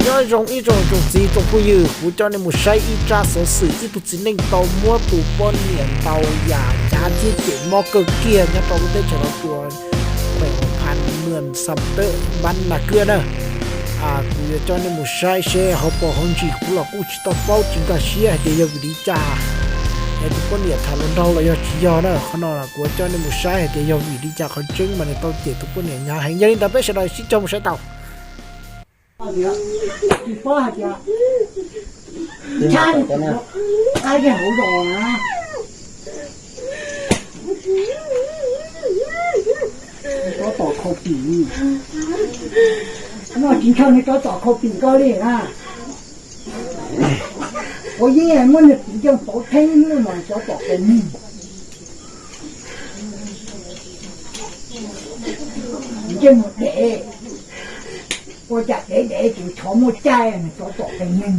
Nyob zoo ib tsoom tsoom txiv tsoom phooj ywg, kuv coj nej mus saib ib tsab xov xwm ib tug txiv neej tau muab tus poj niam ntaus yam hnyav thiab cem mob kawg kiag nyob rau lub teb chaws Los Tsuas, khuem Hoo Phan, mwm Xam Tawb, npab Nas Kwj na. Kuv yuav coj nej mus saib seb hauv paus hauv ntsis kuv los kuj tsis tau paub tsis nkag siab hais tias yog vim li cas es tus poj niam tham hluas nraug los yog tsis yog na. Qhov no kuv yuav coj nej mus saib hais tias yog vim li cas qhov tseeb mas nws tau cem tus poj niam hnyav heev. Yog li ntawd peb sawv daws sib cog mus saib tau. Rov tom khau pim, noj tsis ntshaw nws rov tom khau pim koj li na. Ua yeej muab nws pim coj pauv theeb mas rov tom tus neeg. Ntsej muag dev, ua cas dev dev ces tshov muaj caij nws rov tom tus neeg.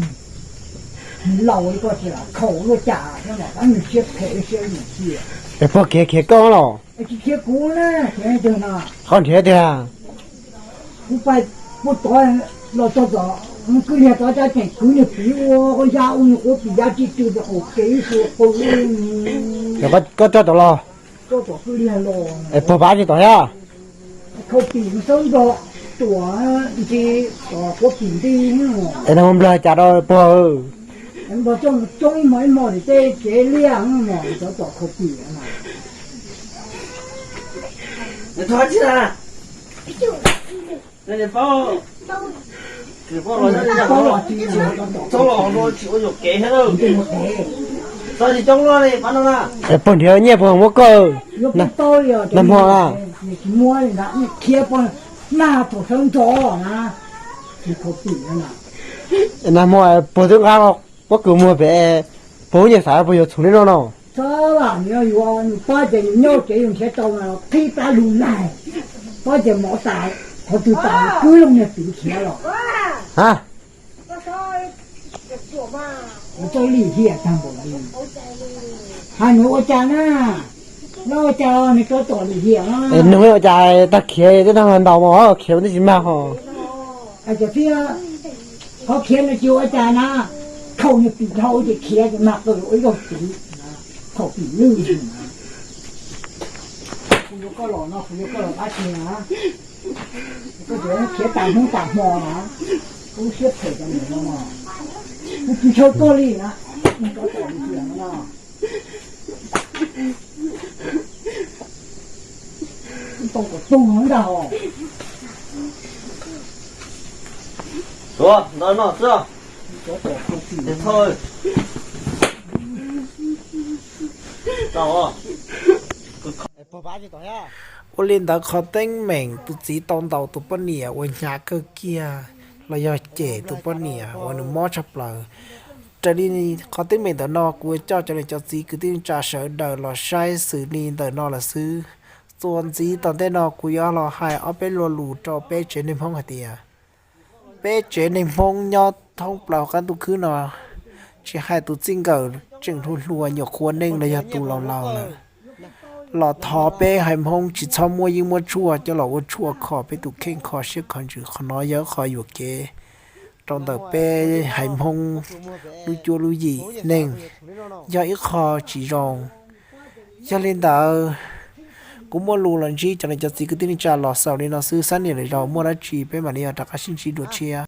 Nws laus li koj tsis lam khaus luaj cas thiab mas nws siab phem siab lim hiam. Es puag khiav khiav koj los? Tsis khiav kuv na, khiav twg no? Qhov nrhiav tiag. Kuv pais puag tod los txog tom kwj liag tod, cab tseem kwv niag piv ua qhov ya ua nws quav pim ya tsis tw ces qaum kev ib su qw. Koj tso tom los? Tso tom kwj liag los. Es puag pav tsis tom thiab? Khau pim xab nrog tuam nti, tom quav pim nti. Es nag hmo nplog cas rau puag? Nplog coj coob ib hmo ib hmo tim tej kev liaj no, cov tom khau pim na. Es puag nrhiav nyiaj puag muab koj? Nag hmo na. Khiav puag nag thaum sawv ntxov na, khau pim na. Nag hmo puag twb nqa pob kws muag pem, puag nyiaj xav puag yuav txhuv li no no. Txhob lam nws yuav, nws pab ces yus nyob tsev yus nrhiav tau mas qhib plab lug laig, pab ces mov tas, qhov twg tas kwb loo niag piv khiav los. Ha, txoj lim hiam tag npaum li. Ha, nws ua cas na? Nws ua cas nws rov tom lim hiam? Nws ua cas tag khiav twb nag ntaus mas khiav twb tsis mag ho. Cov thiab, qhov khiav no tsis ua cas na, khaum niag pim dhau ces khiav ces mag qw ua ib zaug tid, khaum pim lwj. Kuv yuav koj los no, kuv yuav koj los dab tsi na? Koj tseem khiav tas hnub tas hmo na, koj lub siab phem cov niam no, kuv tsis ntshaw koj li na, koj tom li tias no. Tau kom pug ntag. Tuav ntawd no xwb. Ua li ntawd qhov teeb meem tus txiv tau ntaus tus poj niam uas hnyav kawg kiag los yog cem tus poj niam uas nws mob tshaj plaws. Raws li qhov teeb meem ntawm no kuv yuav coj cov niam cov txiv kwv tij neej tsa sawv daws los saib xws li ntawm no lawm xwb. Txuas ntxiv tom ntej no kuv yuav los hais ob peb lo lus rau peb tsev neeg Hmoob hais tias, peb tsev neeg Hmoob nyob thoob plaws qab ntuj khwb no, tsis hais tus txij nkawm tseem hluas hluas nyuam qhuav neej los yog tus laus laus lawm, los thov peb haiv Hmoob tsis txhob muaj yeeb muaj tshuaj coj los ua tshuaj kho peb tus kheej kho siab kho ntsws. Qhov no yog ib qho yuam kev rau ntawm peb haiv Hmoob lub cuab lub yig neej, yog ib qho tsis zoo. Yog li ntawd, kuv muaj lus los ntsib cov niam cov txiv kwv tij neej tsa los xaus li no xwb, xab niam lwm zaus muaj dab tsi peb mam li rov qab sib ntsib dua tshiab.